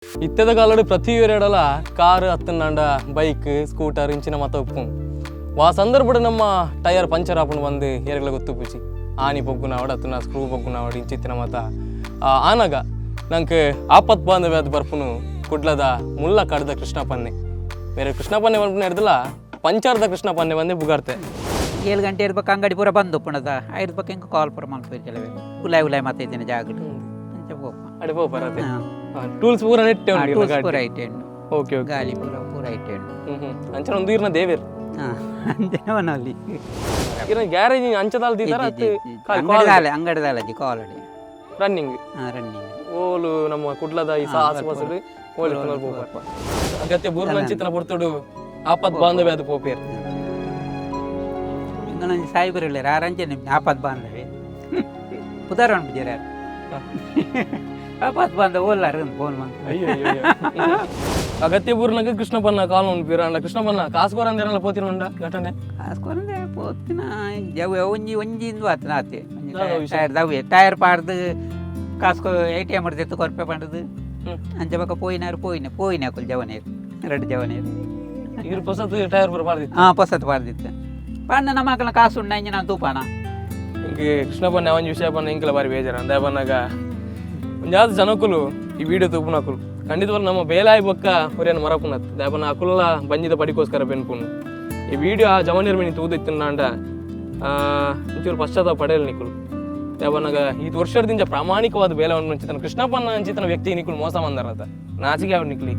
ಇತ್ತೆದ ಕಾಲಡ್ ಪ್ರತಿ ಒರಿಯಡಲ ಕಾರ್ ಅತ್ತಂಡ ಬೈಕ್ ಸ್ಕೂಟರ್ ಇಂಚಿನ ಮತ ಉಪ್ಪುಂಡು. ವಾ ಸಂದರ್ಭಡ್ ನಮ್ಮ ಟೈರ್ ಪಂಚರ್ ಆಪುಂಡು ಬಂದು ಏರೆಗ್ಲ ಗೊತ್ತುಪ್ಪುಜಿ. ಆನಿ ಪೊಗ್ಗುನಾವಡ್ ಅತ್ತಂಡ ಸ್ಕ್ರೂ ಪೊಗ್ಗುನಾವಡ್ ಇಂಚಿತ್ತಿನ ಮತ ಆನಗ ನಂಕ್ ಆಪತ್ ಬಾಂಧವ್ಯ ಅದು ಬರ್ಪುನು ಕುಡ್ಲದ ಮುಲ್ಲ ಕಡ್ದ ಕೃಷ್ಣಪನ್ನೆ. ಬೇರೆ ಕೃಷ್ಣಪನ್ನೆ ಪನ್ಪುನ ಹಿಡ್ದಲ ಪಂಚರ್ದ ಕೃಷ್ಣಪನ್ನೆ ಬಂದೆ ಪುಗಾರ್ತೆ. 7 ಗಂಟೆ ಇರ್ಬೇಕು ಅಂಗಡಿ ಪೂರ ಬಂದ್ ಉಪ್ಪುನದ ಐದು ಪಕ್ಕ ಹಿಂಗೆ ಕಾಲ್ ಪೂರ ಮಲ್ಪೇರು ಕೆಲವೇ ಉಲಾಯ್ ಉಲಾಯ್ ಮಾತ ಇದ್ದೇನೆ ಜಾಗಡ್ ಅಂಚ ಪೋಪ. ಅಡೆ ಪೋಪರತೆ ಟೂಲ್ಸ್ ಪೂರ ನೆಟ್ಟೆ ಉಂಡು. ಟೂಲ್ಸ್ ಪೂರ ಐಟೆ ಉಂಡು. Okay okay. ಗಾಳಿ ಪೂರ ಪೂರ ಐಟೆ ಉಂಡು. ಹ್ಮ್ ಹ್ಮ್ ಅಂಚನ ಒಂದು ಇರ್ನ ದೇವೇರ್. ಹಾಂ, ಅಂಚನೆ ಮನಲ್ಲಿ. ಇರ್ನ ಗ್ಯಾರೇಜ್ ಅಂಚದಾಲ್ ದೀತಾರ ಅತ್ತು? ಅಂಗಡಿದಾಲೆ ಅಂಗಡಿದಾಲಜಿ ಕಾಲಡಿ. ರನ್ನಿಂಗ್. ಹಾಂ, ರನ್ನಿಂಗ್. ಓಲು ನಮ್ಮ ಕುಡ್ಲದ ಈ ಆಸುಪಾಸುಡು ಓಲು ಪೋಪ ಅಗತ್ಯ ಬೂರ್ನಂಚಿತ್ತನ ಪೊರ್ತುಡು ಆಪತ್ ಬಾಂಧವ್ಯ ಅದು ಪೋಪೇರ್. ಇಂಗಳೊಂಜಿ ಸಾಯಿಬರು ಆರಂಚನೆ ಆಪತ್ ಬಾಂಧವೆ ಪುದರ್ ಉಂಟು ಜರ ಆಪತ್ ಬಾಂಧವ ಓಲ್ಲಾರ ಫೋನ್ ಮಂತ್. ಅಯ್ಯೋ ಅಯ್ಯೋ ಅಯ್ಯೋ. ಅಗತ್ಯ ಬೂರ್ನಗ ಕೃಷ್ಣಪನ್ನ ಕಾಲ್ ಉಂಡು ಅಂಡ ಕೃಷ್ಣಪನ್ನ ಕಾಸು ಕೊರಂದಿರಲ್ಲ ಪೋತಿರುಂಡ ಘಟನೆ. ಕಾಸ್ಕೊಂಡೆ ಪೋತಿನ ಜವ್ ಒಂಜಿ ಒಂಜಿ ಇಂದು ಆತನ ಆತೆ. ದಾದ ವಿಷಯ? ಟೈರ್ ದವ್ವೆ ಟೈರ್ ಪಾಡ್ದು ಕಾಸ್ಕೊ ಎ ಟಿ ಎಮ್ ಎತ್ತು ಕೊರ್ಪೆ ಪಂಡದು. ಅಂಚ ಬೊಕ ಪೋಯಿನಾರು ಪೋಯಿನ ಪೋಯಿನ ಅಕುಲು ಜವನೇರು ಎರಡು ಜವನೇರು. ಇರು ಪೊಸತ್ ಟೈರ್ ಪೂರ ಪಾಡ್ದಿತ್ತು. ಹಾಂ, ಪೊಸತ್ ಪಾಡ್ದಿತ್ತು ಪಂಡ ನಮ್ಮ ಮಕ್ಕಳ ಕಾಸು ಉಂಡ ಇಂಜ ನಾನು ತೂಪಾನ. ಇಂಕ್ ಕೃಷ್ಣಪನ್ನ ಒಂಜಿ ವಿಷಯ ಪನ್ನ ಇಂಕಲ ಬಾರಿ ಬೇಜಾರ ಅಂದ ಪನ್ನಾಗ ಒಂಜಾತ್ ಜನಕುಲು ಈ ವಿಡಿಯೋ ತೂಪುನಕುಲು ಖಂಡಿತವಾಗ್ಲೂ ನಮ್ಮ ಬೇಲಾಯಿ ಬೊಕ್ಕ ಹೊರಿಯನ್ ಮರಪುನತ್ ದಾಯಪನ್ನ ಅಕುಲ ಬಂಜಿದ ಪಡಿಕೋಸ್ಕರ ಬೆನ್ಪುನು. ಈ ವಿಡಿಯೋ ಆ ಜವನಿಯರ್ ಮಿನಿ ತೂದಿತ್ತಿಂಡ ಒಂಚೂರು ಪಶ್ಚಾತ್ತಾಪ ಪಡೆಯಲು ನಿಕುಲು. ದಾಯಪನ್ನಾಗ ಈ ವರ್ಷದಿಂದ ಪ್ರಾಮಾಣಿಕವಾದ ಬೇಲವನ್ನು ಅಂಚಿತನ ಕೃಷ್ಣಪ್ಪನ ಅಂಚಿತನ ವ್ಯಕ್ತಿ ನಿಕುಲು ಮೋಸ ಮಂದರತ ನಾಚಿಕೆ ಅವ್ರು ನಿಕ್ಲಿ.